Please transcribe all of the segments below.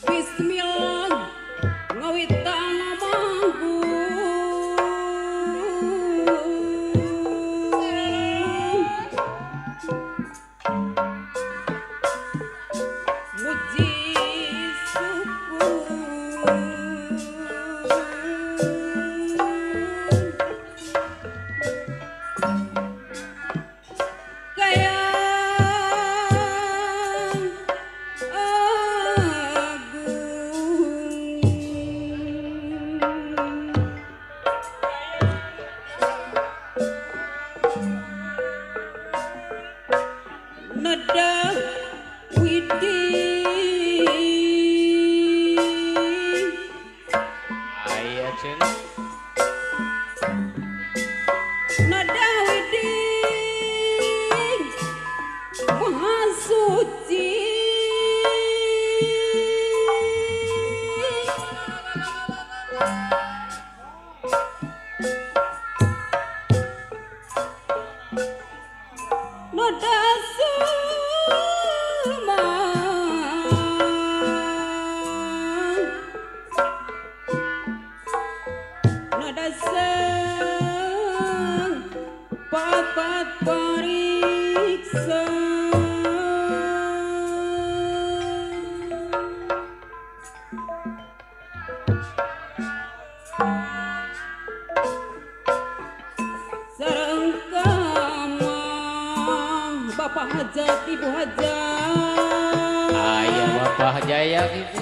Bismillah ngawitan mangku muji syukur kaya nada widi aya cenah nada widi maha suci nada papat pariksa sareng kamah Bapak Hajat Ibu Hajat aya Bapak Jaya gitu.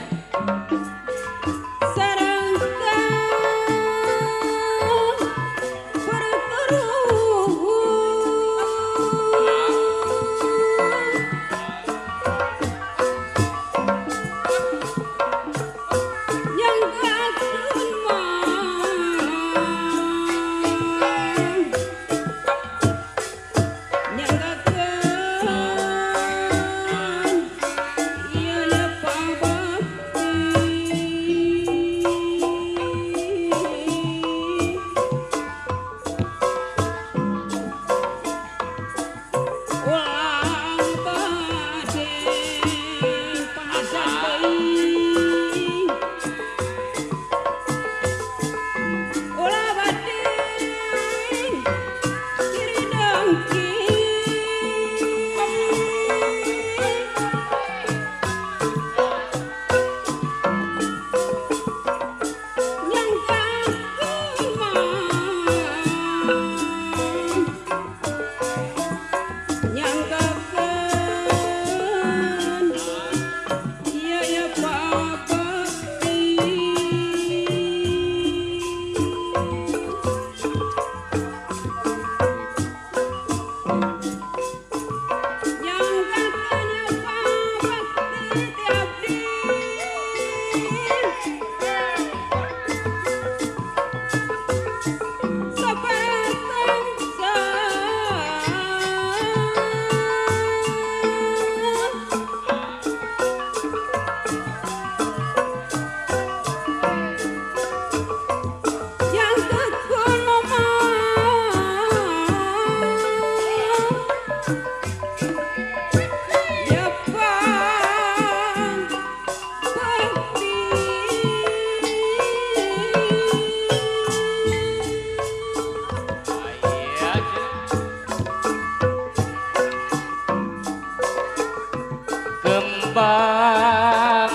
Kembang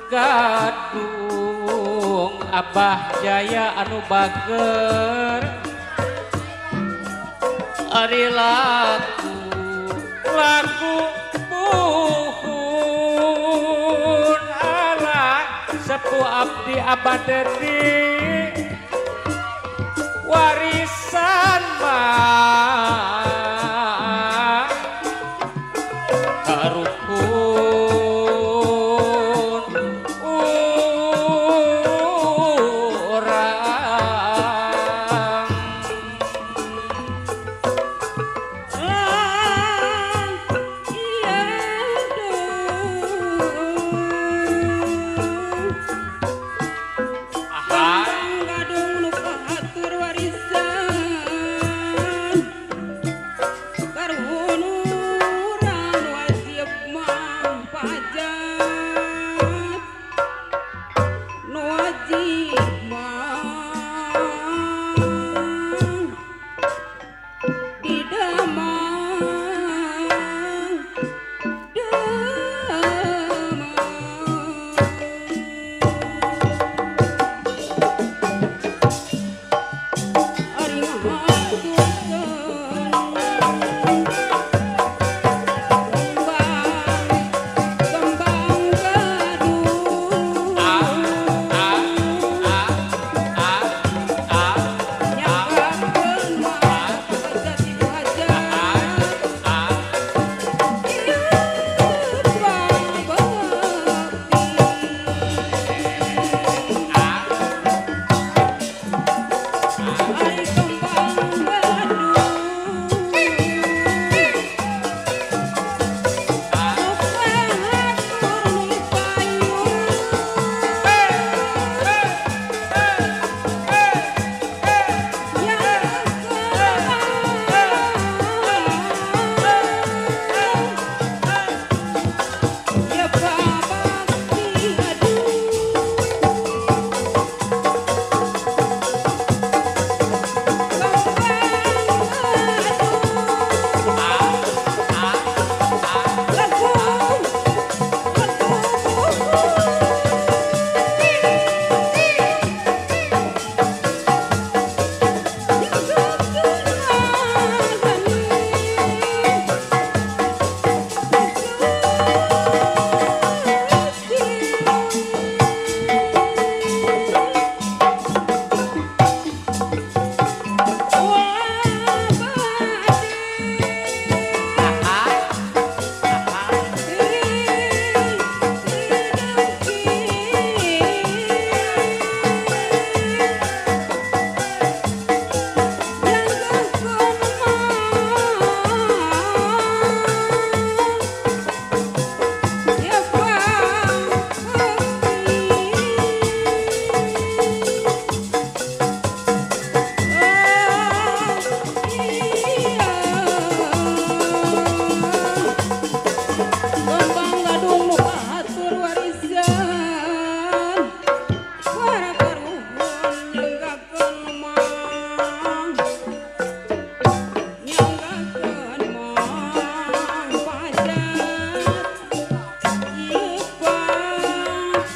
gadung Abah Jaya anu bager ari laku laku puhun ala sepuh abdi abadedi warisan mah karukun urang. Iya Aha. Gadung nu kahatur warisan karuhun urang wajib mah pajak nu wajib mah di damang damang. Ari ngahaturkeun kembang kembang gaduh A A A A A nyanggakeun mah hajat ibu hajat A ieu pabakti. A Ari kembang gaduh A nu kahatur nu payu ya pabakti aduh kembang gaduh A A A lagu lagu Kembang gadung nu kahatur warisan para karuhun nyanggakeun mah nyanggakeun mah pajak ieu pabakti.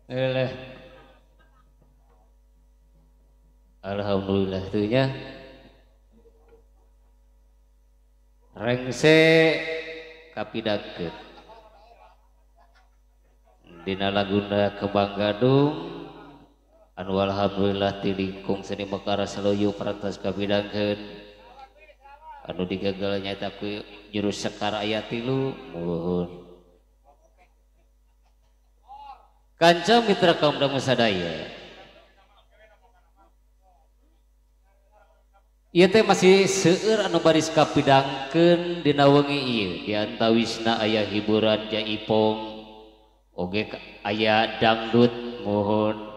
Eleh. Alhamdulillah tuh nya. Rengse kapidangkeun. Dina laguna Kembang Gadung anu alhamdulillah ti lingkung seni Mekar Saluyu parantos kapidangkeun. Anu digagal nyaeta ku juru sekar aya 3 muhun. Kanca mitra kaum dangu sadaya. Ieu teh masih seueur anu baris kapidangkeun dina wengi ieu. Di antawisna aya hiburan jaipong, oge aya dangdut muhun.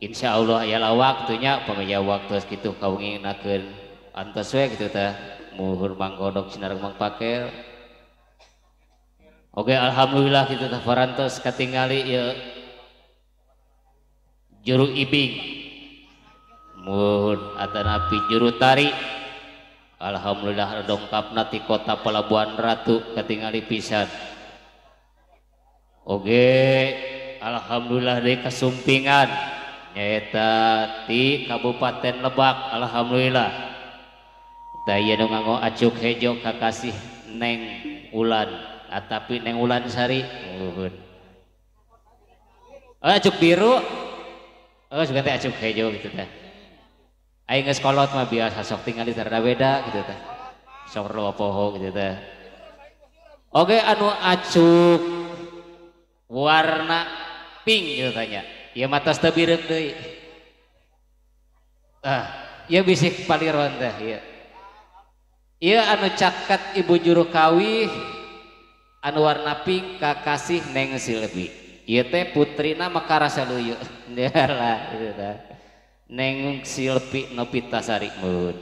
Insya Allah aya lawak teu nya pamaya waktu kitu kawenginakeun antos we kitu teh muhun mangkodok sinareng mangpakel. Oke, alhamdulillah kita teh parantos katingali ieu juru ibing. Mun atanapi juru tari. Alhamdulillah dongkapna ti kota Pelabuhan Ratu katingali pisan. Oge alhamdulillah deui kasumpingan nyaeta ti Kabupaten Lebak alhamdulillah. Tah ieu nu nganggo acuk hejo kakasih Neng Ulan atapi Neng Ulan Sari. Nuhun. Oh, acuk biru. Oh, sugan teh acuk hejo gitu teh. Aing geus kolot mah biasa sok tingali rada beda gitu teh. Sok loba poho gitu teh. Oke anu acuk warna pink gitu tanya. Ieu mah tos teu bireup deui. Ah, ieu bisik paliron teh ieu. Ieu anu caket ibu juru kawih anu warna pink kakasih Neng Silvi. Ieu teh putrina Mekara Saluyu. Lah gitu teh. Neng Silvi Nopitasari mun.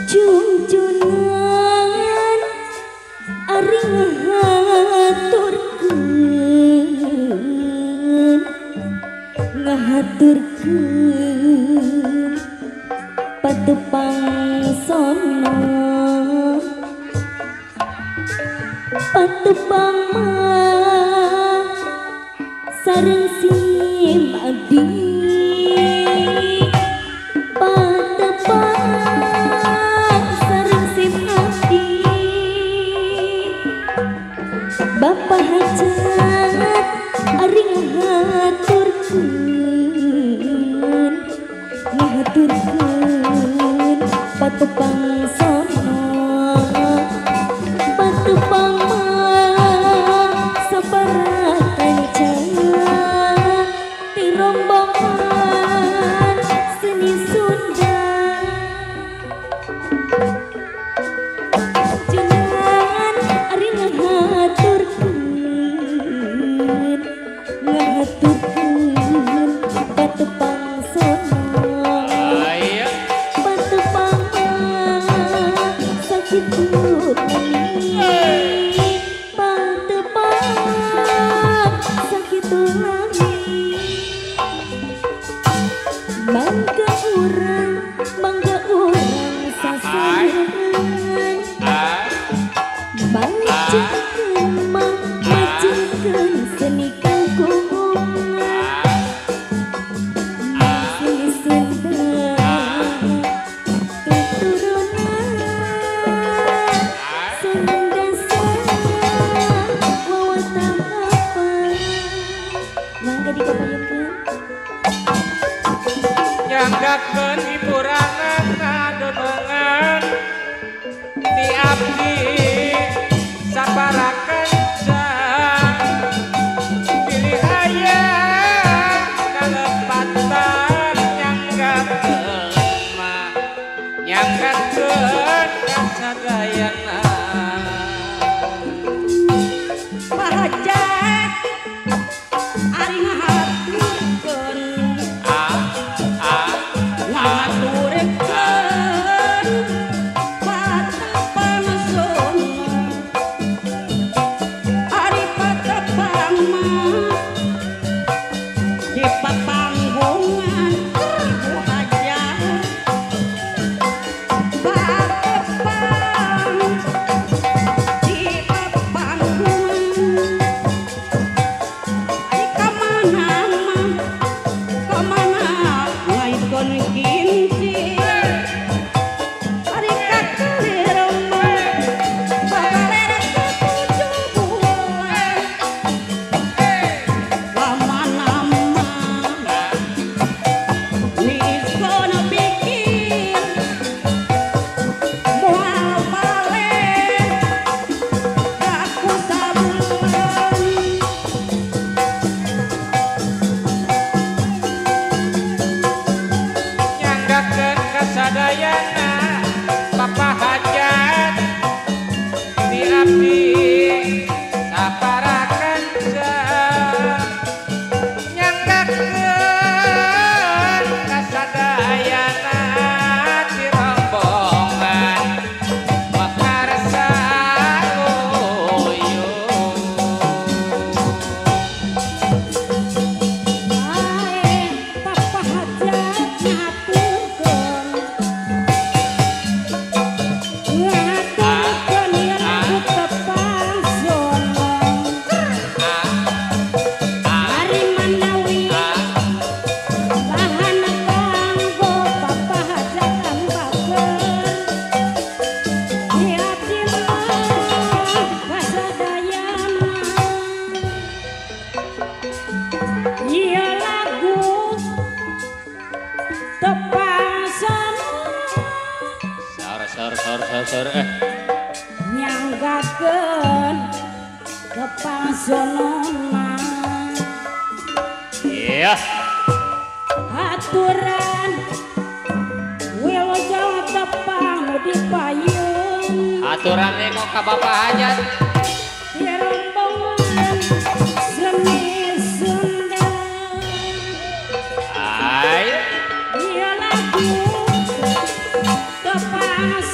Junjunan ari ngahaturkeun ngahaturkeun patepang sono patepang mah sareng sim abdi patepang sareng sim abdi Bapak hajat ari ngahaturkeun ngahaturkeun patepang sono patepang mah sabaraha kanca ti rombongan seni Sunda Junjunan ari ngahaturkeun ngahaturkeun patepang sono patepang mah sakitu lami patepang sakitu lami mangga urang sasarengan majengkeun mah majengkeun seni kangkungan seni Sunda tuturunan Sunda wawatan apa mangga dikapayunkeun nyanggakeun hiburangan kadonongan ti abdi sabaraha kanca pilih aya kalepatan nyanggakeun mah nyanggakeun kasadayana Pak Hajat ari ngahaturkeun a a ngahaturkeun Sosor nyanggakeun kepasonona. Iya. Aturan wilujeng tepang di payun. Aturane kok ka bapak hajat. Di rombongan seni Sunda. Ayo. Iya lagu tepang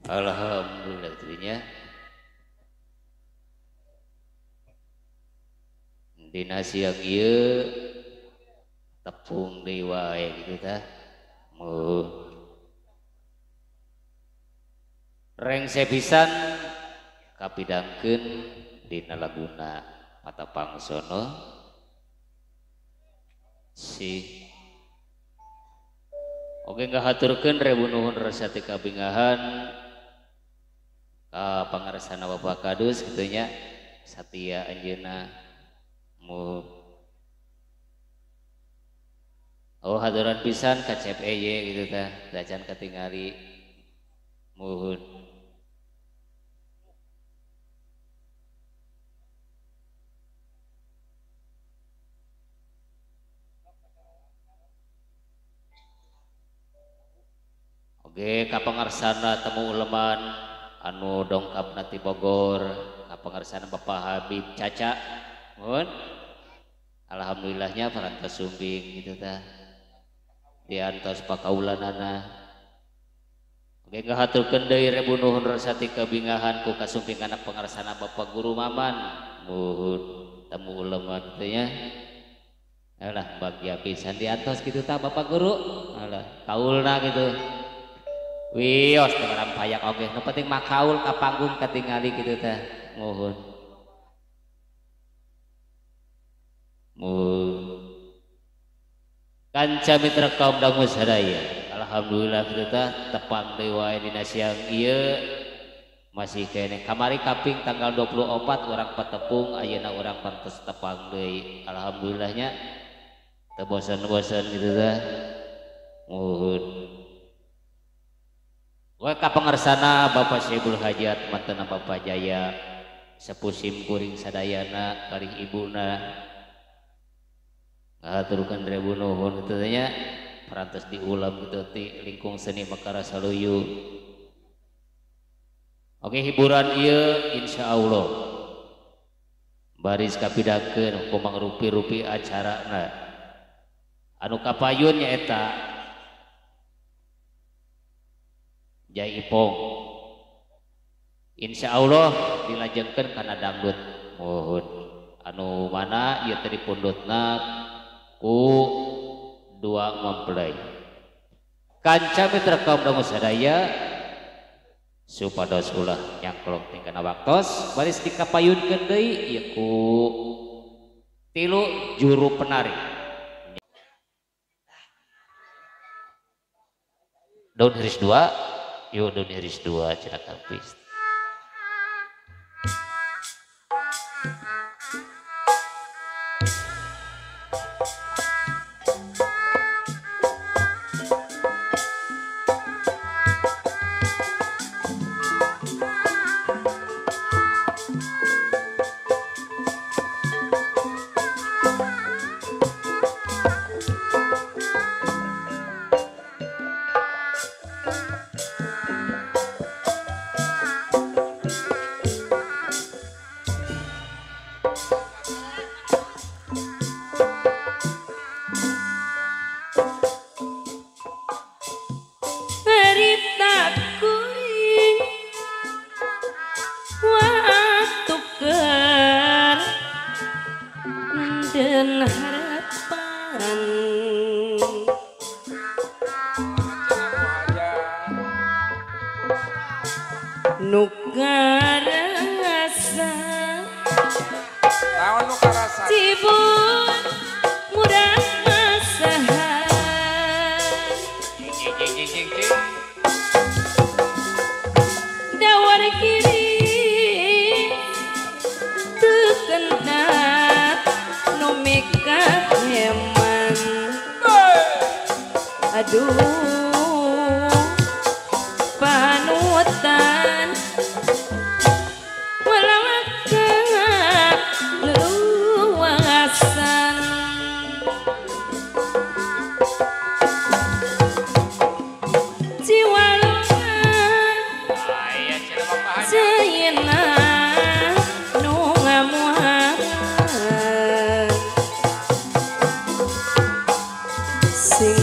Alhamdulillah tentunya dina siang ieu tepung deui wae gitu tah. Rengse pisan kapidangkeun dina laguna Patapang Sono si. Oke ngahaturkeun rebu nuhun rasa ti kabingahan ka pangarsana Bapak Kadus kitu nya satia anjeunna mu. Oh haturan pisan ka CPY gitu tah dacan katingali muhun. Oke kapangarsana temu uleman anu dongkapna ti Bogor, kapangarsana Bapak Habib Caca muhun. Alhamdulillahnya parantos sumbing gitu tah diantos pakaulanana. Oke ngahaturkeun deui rebu nuhun rasa ti kabingahan ku kasumping anak pangarsana Bapak Guru Maman muhun temu uleman teh nya. Alah bagia pisan diantos kitu tah Bapak Guru. Alah kaulna gitu. Wios teh rampayak oge nu penting makaul ka panggung katingali kitu teh muhun. Kanca mitra kaum dangu sadaya. Alhamdulillah kitu teh tepang deui wae dina siang ieu masih kene kamari kaping tanggal 24 urang patepung ayeuna urang pantes tepang deui. Alhamdulillahnya teu bosen-bosen kitu teh. Muhun. We ka pangersana Bapak Syebul Hajat mantena Bapak Jaya sepusim kuring sadayana kalih ibuna ngahaturkeun ribu nuhun kitu teh nya parantos diulam kitu ti lingkung seni Mekara Saluyu. Oke hiburan ieu insyaallah baris kapidakeun ku mangrupi-rupi acarana anu kapayun nyaeta Jai Ipong insyaallah dilajengkeun kana dangdut muhun anu mana ieu teh dipundhutna ku dua mempelai. Kanca mitra kaum dangu sadaya supados ulah nyangklong tingkana waktos baris dikapayunkeun deui ieu ku tilu juru penari. Daun hiris dua, yuk daun hiris dua cenah kampis. Aduh panutan walawaka luasan jiwa luar cayana nu ngamuan sing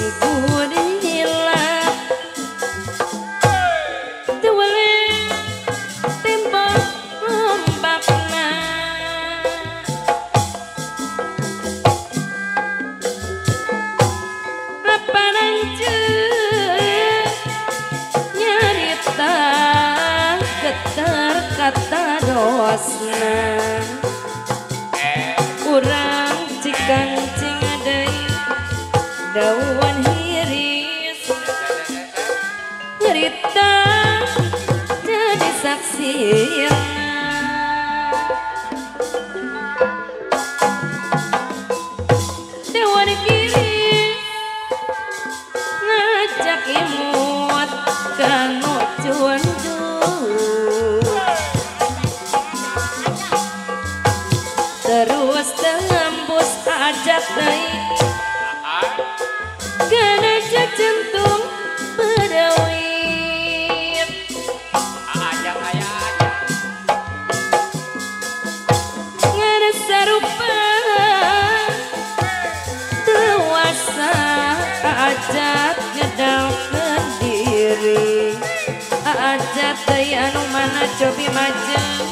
kata dosna urang cikancing deui daun hiris nyarita jadi saksi daun kiri ngajak imut kanu cuandu terus tembus ajak deui kana jantung bedawit ajak aya ngan sarupa dewasa ajak ngedalkeun diri ajak deui anu mana cobi majeng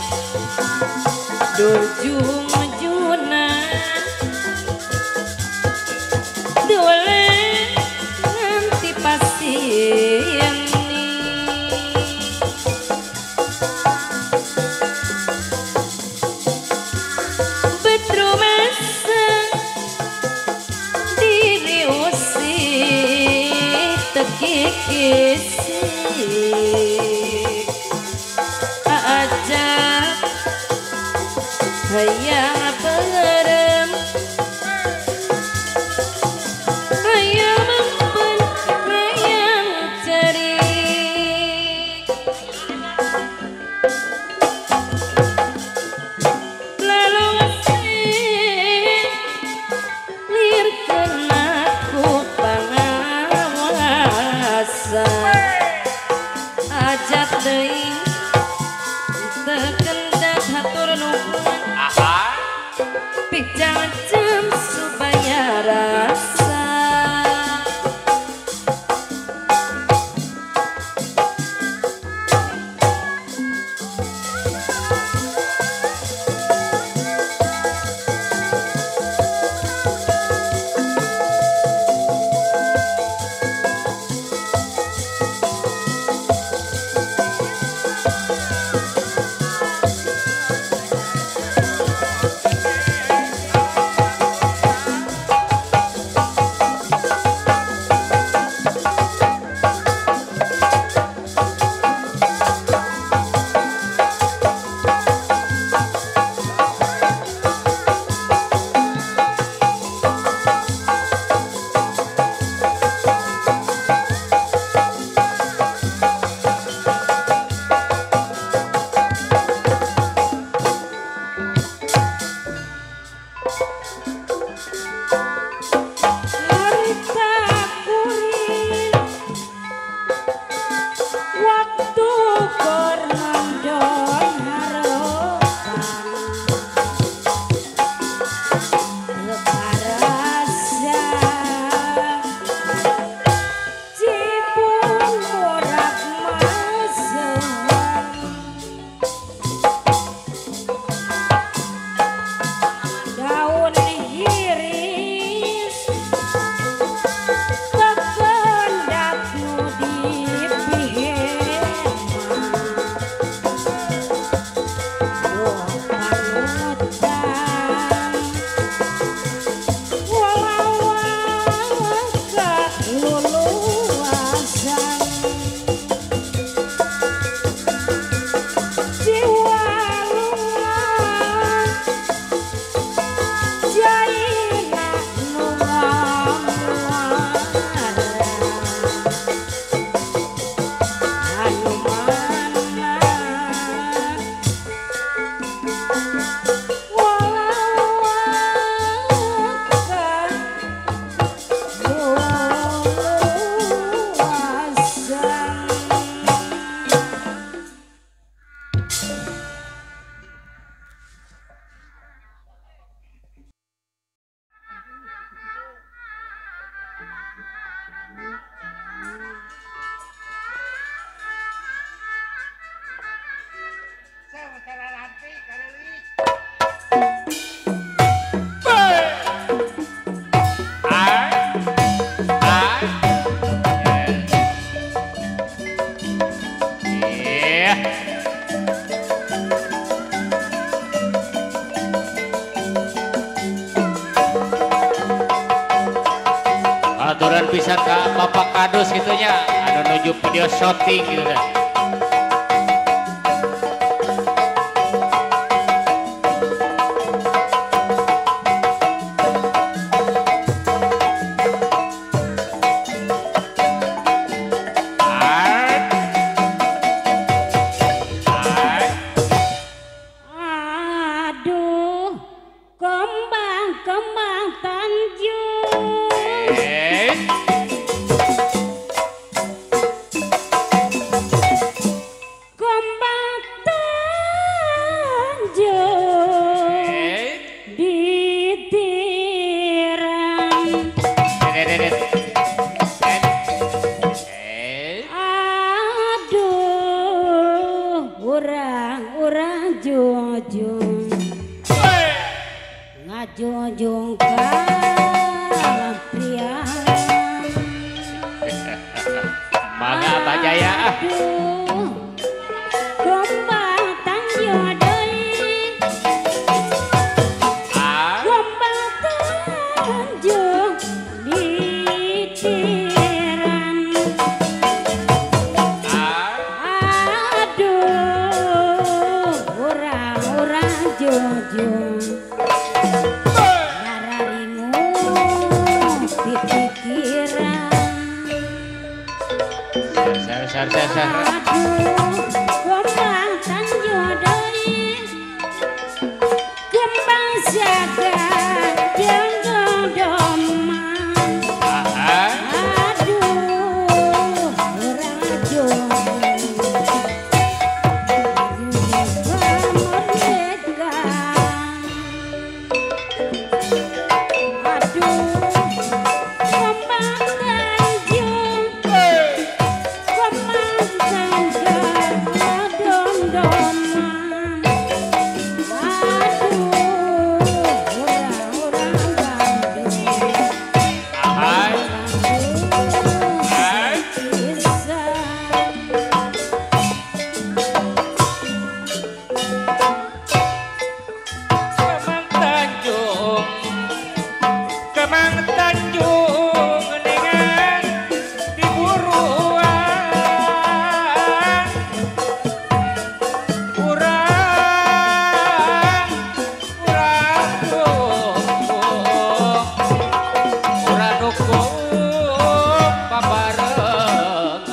durjung nanti pasti ini. kikisi ajak hayang berem hayang mempen hayang cerik lalu ngasih lir kena ku pangawasa ajat deui tekendak hatur nuhun pijam supaya rasa Aturan pisan ka Bapak Kadus gitu nya anu nuju video shooting gitu dah. Aduh, kembang-kembang Tanjung. Kembang Tanjung ditiram. Aduh, urang-urang jujung ngajunjung kalamprian. Mangga Bajaya. Aduh, gombal Tanjung deui, gombal Tanjung ditiran. Sar sar sar. Aduh, kembang Tanjung deui. Kembang jaga jeung dodoman. Aduh, rajo. Merdeka. Aduh, kembang Tanjung. Kembang Tanjung dom-doman. Aduh, orang-orang Bandung. Hai. Hai. Bisa. Kemang Tanjung, Kemang Tanjung dengan diburuan. Urang, urang dukung, urang dukung babarengan.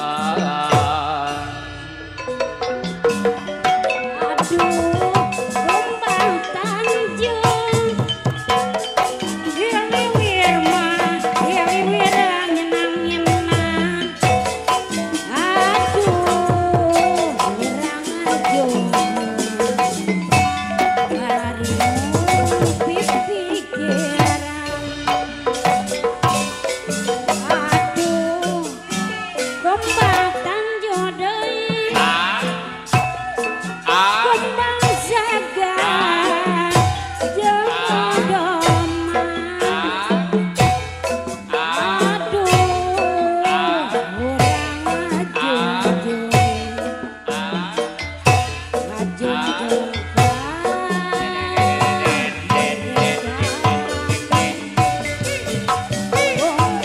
Aduh, kembang Tanjung. Hiliwir mah, hiliwir nyenang-nyenang. Aduh, urang ajuh. Bariung pipikiran. Aduh, kembang Tanjung deui. Ah, ah, Kembang jaga jeung dodoman. ah, Aduh, urang ngajunjung, ah. ngajunjung Kembang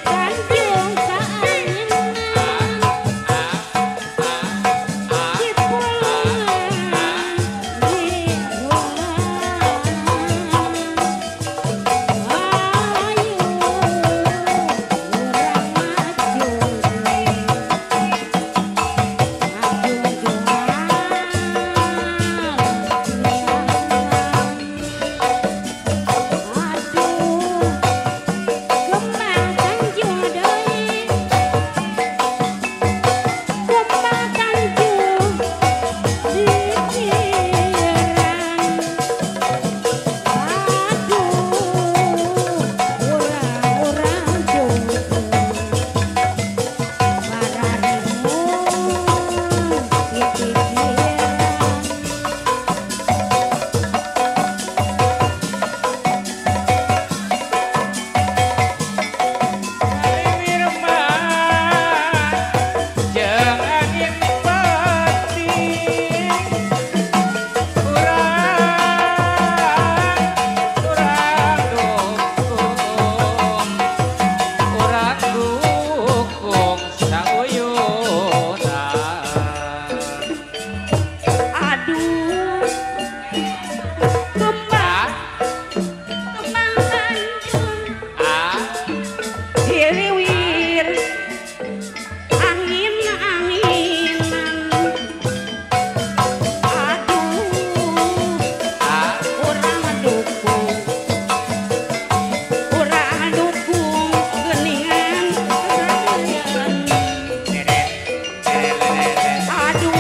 Tanjung kaanginan. Dipulungan, diulang. Ayu, urang ngajunjung, ngajunjungan. Aduh, kembang Tanjung deui. Kembang Tanjung dikiran. Aduh, urang-urang dukung. Barariung pipikiran. Haliwir mah jeung angin peuting. Urang, urang dukung, urang dukung sauyunan. Aduh, kembang, kembang Tanjung. Ah, Hiliwir angin-anginan. Aduh, ah, urang dukung, urang dukung geuningan kasadean. Aduh,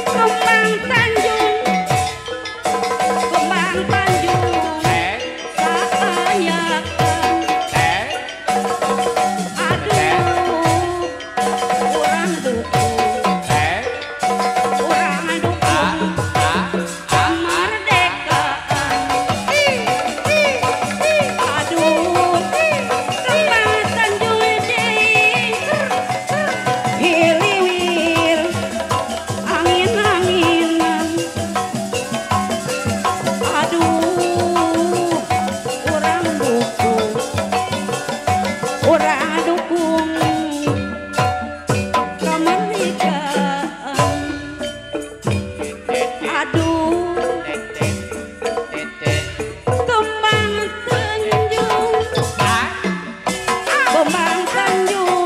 kembang Tanjung, kembang Tanjung eh, saayakan. eh, Aduh, urang dukung, eh, urang ah, dukung ah, ah. kemerdekaan. Aduh, kembang Tanjung deui. Hiliwir angin-anginan. Aduh, urang dukung, urang dukung kemerdekaan. Aduh, kembang Tanjung, Ah, kembang Tanjung.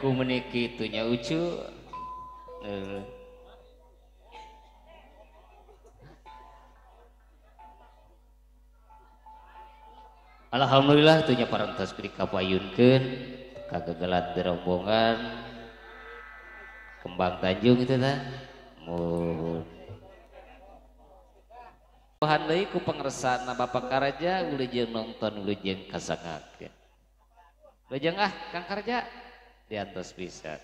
Ku meniki itunya ucu. Alhamdulillah itunya parantos dikapayunkeun kagagalan rombongan Kembang Tanjung itu tah. Mun Tuhan deui ku pangersana Bapak Karaja wilujeng nonton wilujeng kasangakeun. Wilujeng ah Kang Karja diantos pisan.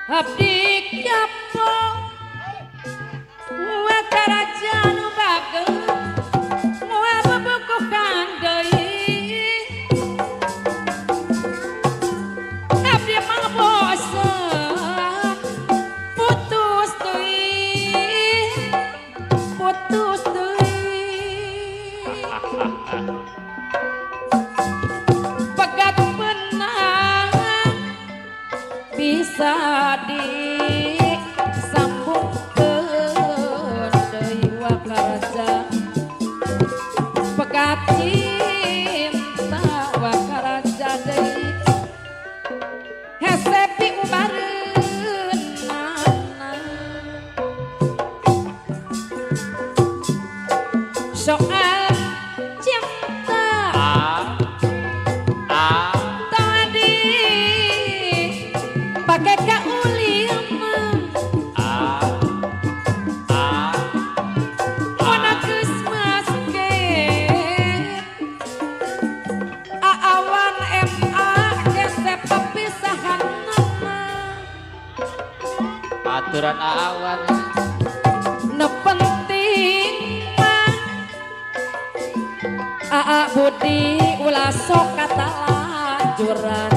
Abdi kapok Wakaraja nu bageng moal bebukuhan deui abdi mah bosen putus deui putus deui pegat benang bisa disambungkeun deui Wakaraja pegat cinta Wakaraja deui hese piubareunana soal cinta tadi pakai kauliman mana geus maske aawan MA hese pepisahan nama aturan aawan nu penting mah Aa Budi ulah sok katalajuran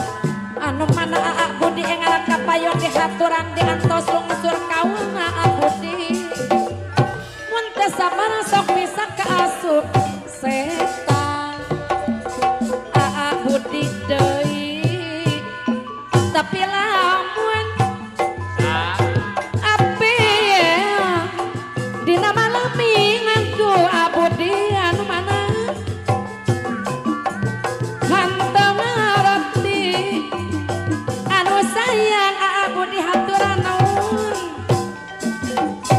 anu mana Aa Budi engal kapayon dihaturan diantos lungsur kaulna Aa Budi mun teu sabar sok bisa kaasup setan Aa Budi deui tapi lamun api dina malami nganggo Aa Budi anu mana hanteu ngarti anu sayang Aa Budi haturan naon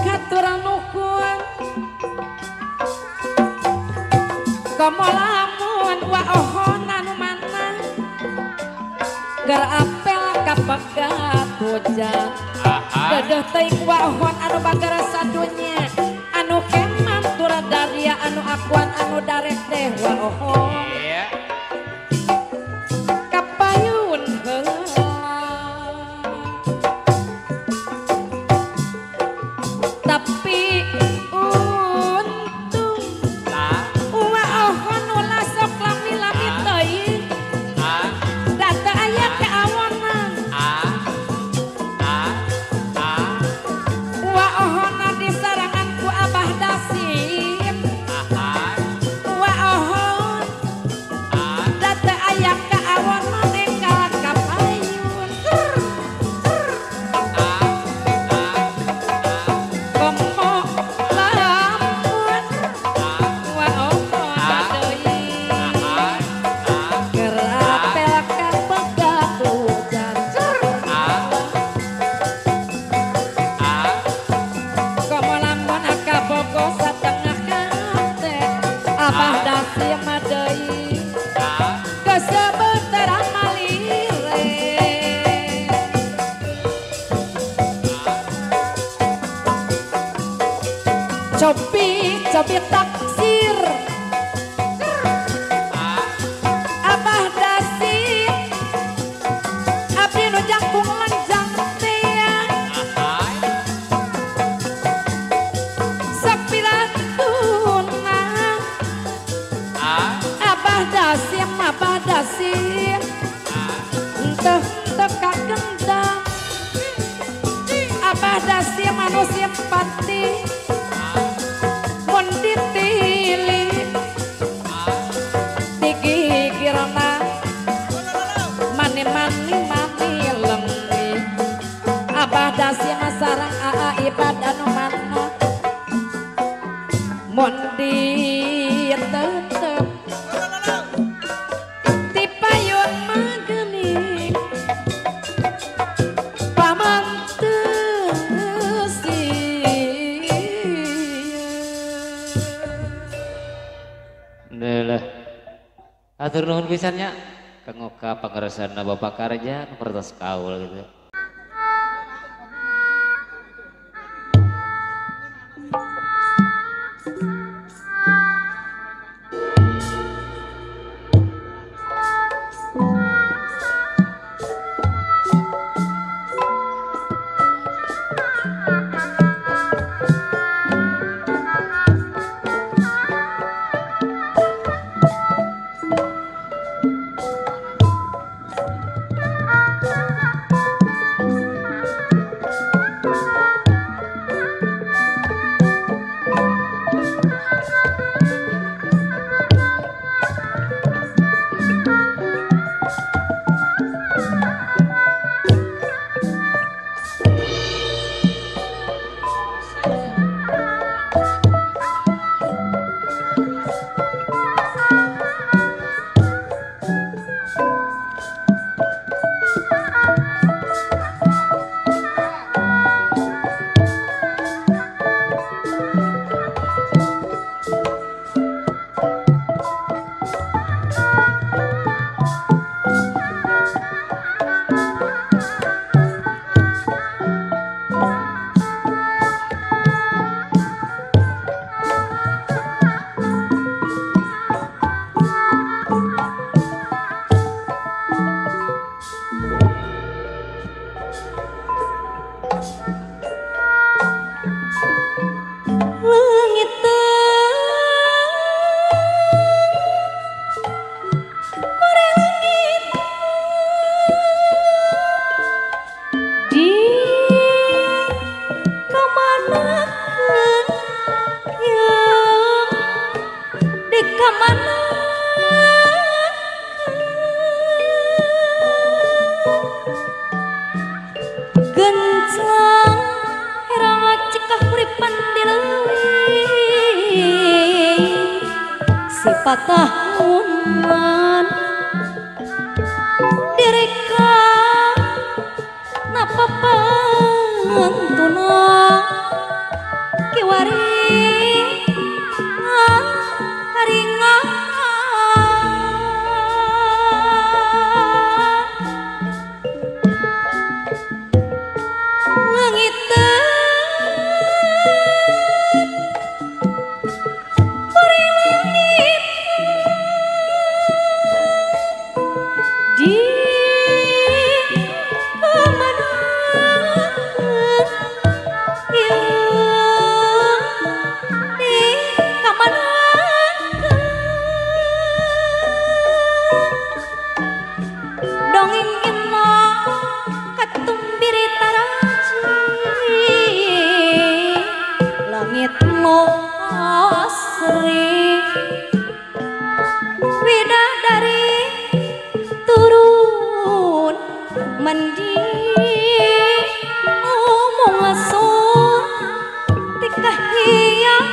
haturan nuhun komo lamun waohon anu mana keur apel kapegat hujan dedeh teuing waohon anu bager sadunya anu keman tur daria anu akuan anu darek teh waohon kapayun heula tapi untung waohon ulah sok lami-lami teuing da teu aya kaawonan waohonna disarangan ku Abah Dasim waohon da teu aya kaawonan enggal kapayun komo lamun waohon deui keur apel kapegat hujan komo lamun kabogo satengah hate Abah Dasim deui kasebut terang malire cobi cobi taksir Abah Dasim abdi nu dasi manusia pati mun ditili digigirna mani-mani mani lemi abah dasi sareng aa ibad anu mana mun ditetep tipayun magening pamantesi. Lelah atur nuhun pisan nya Kang Oka pangersana Bapak Karja nu pertos kaul gitu. Genclang herang cekah uripan di leuwih sipatah uman direka napa pantuna kiwari haringan. Widadari turun mandi omong aso tikah hiang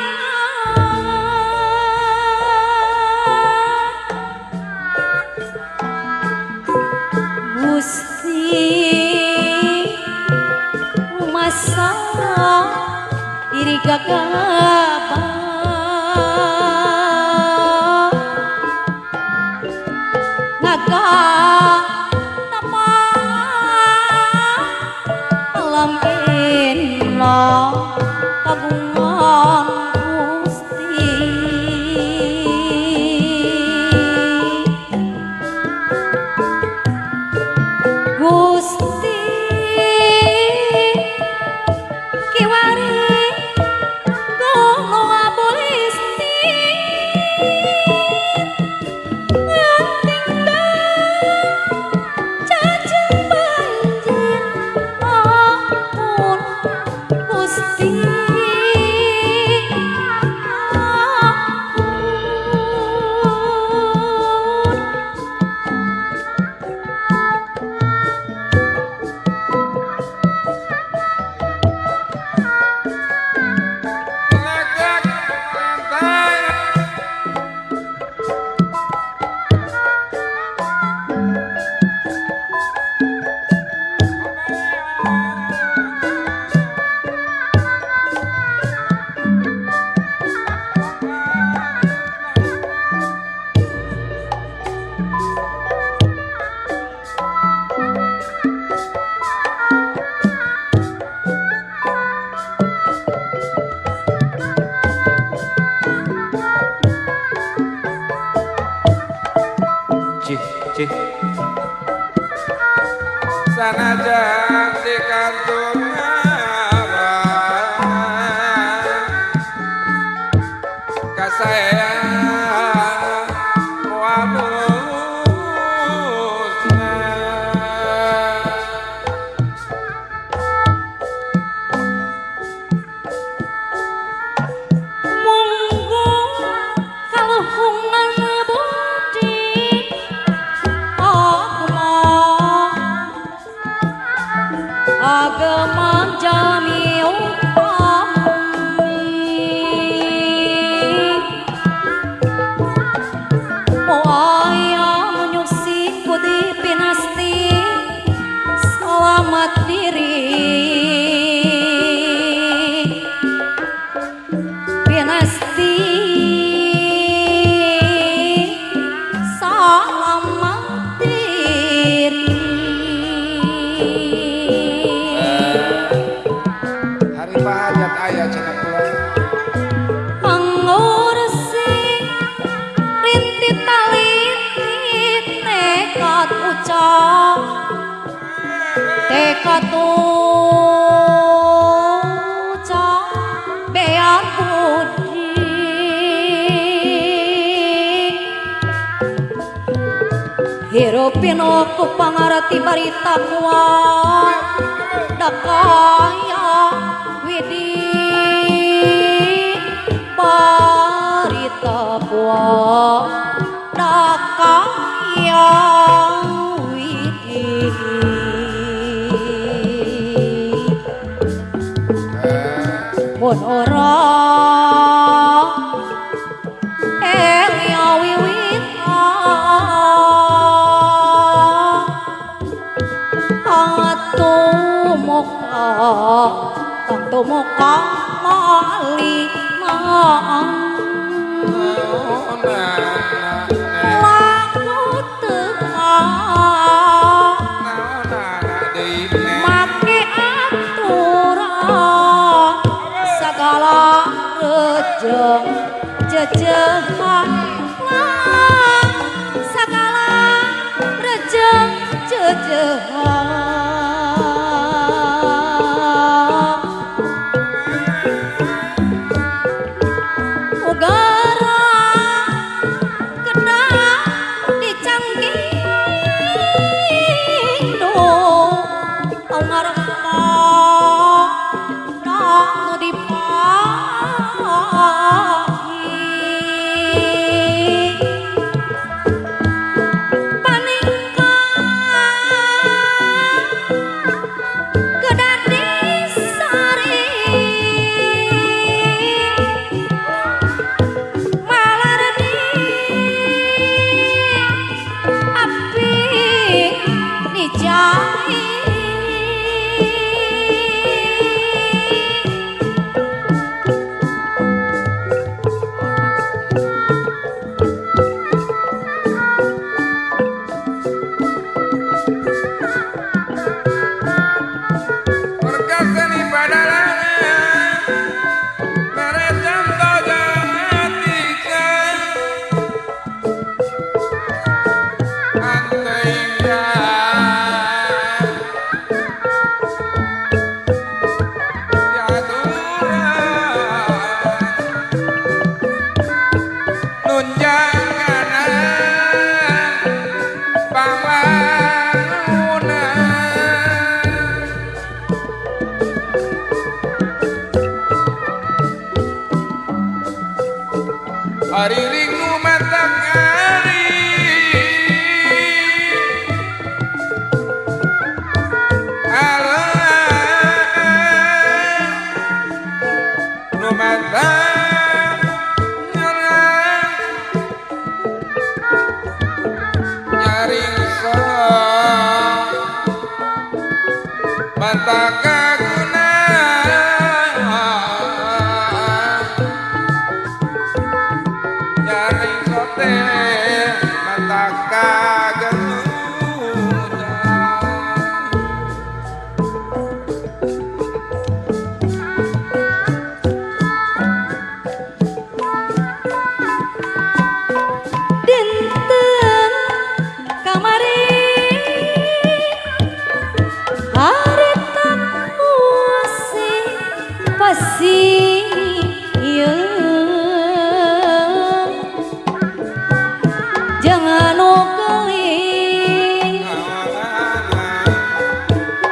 Gusti rumasa diri gagabah naga nama alam inna kagungan Gusti Gusti kiwari gono abolisti Cih. Sanajan di kantung kasaya Monggo kaluhungan budi agama jami utami moaya menyusi kudi pinasti selamat diri pinasti selamat diri. Hari pahajat ayah cenah kula. Pangursi rintit talitit tekad ucap tekad ucap bear budi hirupin ku pangarti bari takwa dakaya widi bari takwa dakaya widi. Mun ora elia wiwitan tumuka tumuka mali laku teka make aturan segala rejeng jejehan segala rejeng jejehan. Ugara kena dicangking do ngarepna nu dipahi paningka kedah disari malardi api dijai. Berkaseni padalangan merecam tojangatika anteingga diaturan nunjang kanan pambangunan. Ariring nu matak ari alah nu matak nyerang nyaring sok matak kaguna nyaring. Jangan keling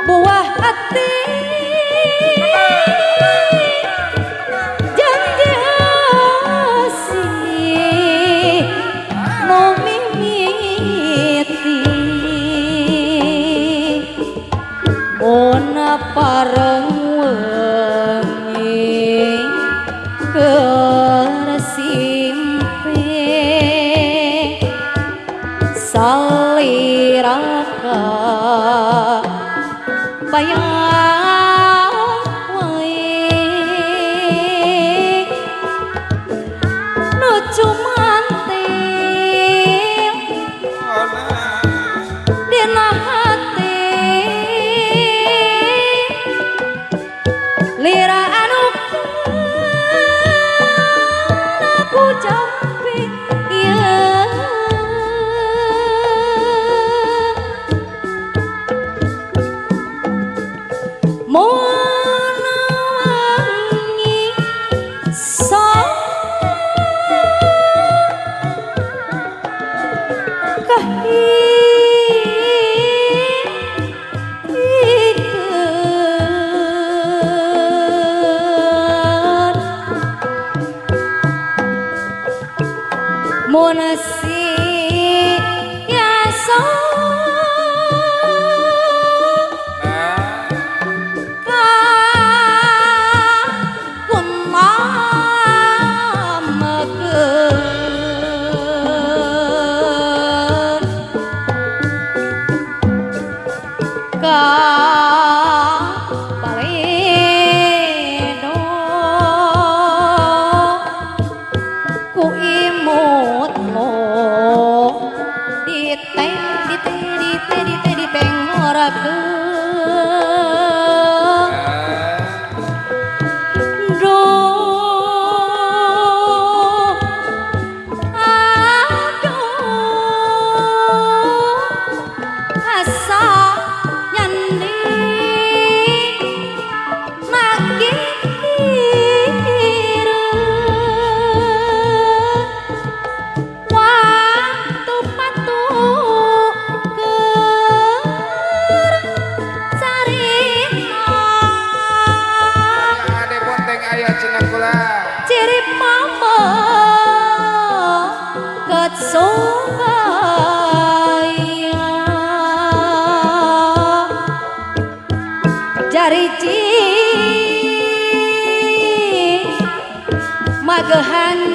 buah hati janji asih nu mimiti ona pareng wengi keur simpe saliraka bayang wae nu cumantil dina hati lira anu aku jampi ieu monawangi sa kahikeun mun si yaso Jari magehan